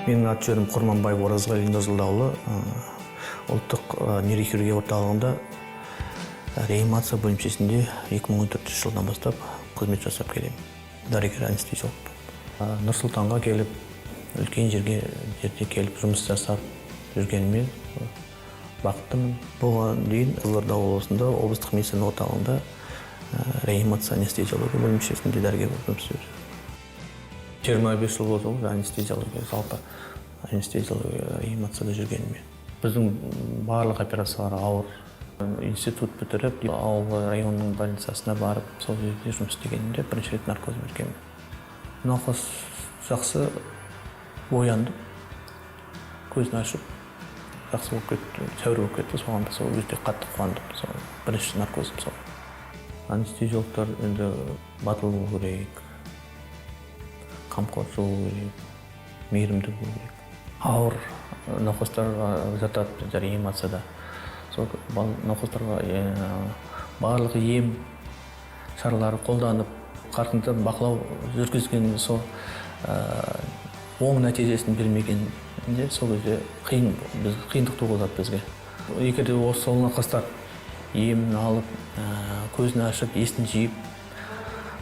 Менің аты жөнім Құрманбаев Оразғали Нұрзылдаұлы. Ұлттық нейрохирургия орталығында реанимация бөлімшесінде 2014 жылдан бастап қызмет жасап келемін, дәрігер анестезиолог. Нұр Сұлтанға келіп, үлкен жерде келіп жұмыс жасап жүргеніме бақыттымын. Бұған дейін Қызылорда облысында, облыстық медицина орталығында реанимация анестезиология бөлімшесінде дәрігер болып жұмыс істеп жүрмін. 25 жыл болды ғой анестезиология, жалпы анестезиология, реанимацияда жүргеніме. Біздің барлық операциялар ауыр. Институт бітіріп, ауыл районның больницасына барып, сол жерде жұмыс істегенімде бірінші рет наркоз бергенмін. Науқас жақсы оянды, көзін ашып, жақсы болып кетті, тәуір болып кетті. Соған сол өте қатты қуандым. Сол бірінші наркозым сол. Анестезиологтар енді батыл болу керек, қамқоршы болу керек, мейірімді болу керек. Ауыр науқастарға жатады реанимацияда. Сол науқастарға барлық ем шаралары қолданып, қарқынды бақылау жүргізген, сол оң нәтижесін бермегенде, сол кезде қиын, біз қиындық туғызады бізге. Егер де осы сол науқастар емін алып, көзін ашып, есін жиып,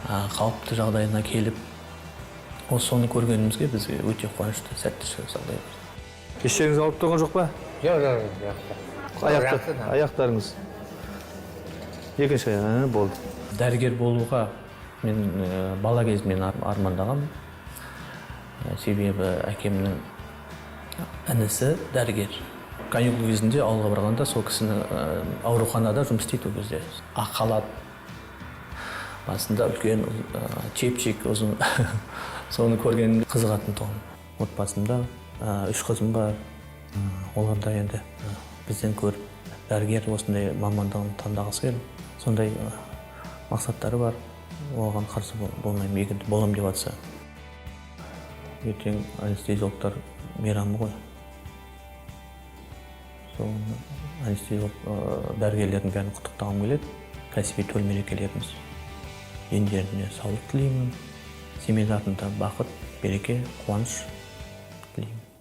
қалыпты жағдайына келіп, осы соны көргенімізге бізге өте қуанышты, сәтті жағдай. Еш жеріңіз ауырып тұрған жоқ па? Жоқ. Аяқтар, аяқтарыңыз, екінші аяқ, болды. Дәрігер болуға мен бала кезімнен армандағанмын. Себебі әкемнің інісі дәрігер. Каникул кезінде ауылға барғанда, сол кісіні ауруханада жұмыс істейді. Ол кезде ақ халат, басында үлкен чепчик ұзын, соны көргенімде қызығатын тұғын. Отбасымда үш қызым бар. Олар да енді бізден көріп, дәрігер осындай мамандығын таңдағысы келіп, сондай мақсаттары бар. Оған қарсы болмаймын, егер де боламын деп жатса. Ертең анестезиологтар мейрамы ғой. Сол анестезиолог дәрігерлердің бәрін құттықтағым келеді кәсіби төл мерекелеріміз. Дендеріне саулық тілеймін, семьяларында бақыт, береке, қуаныш.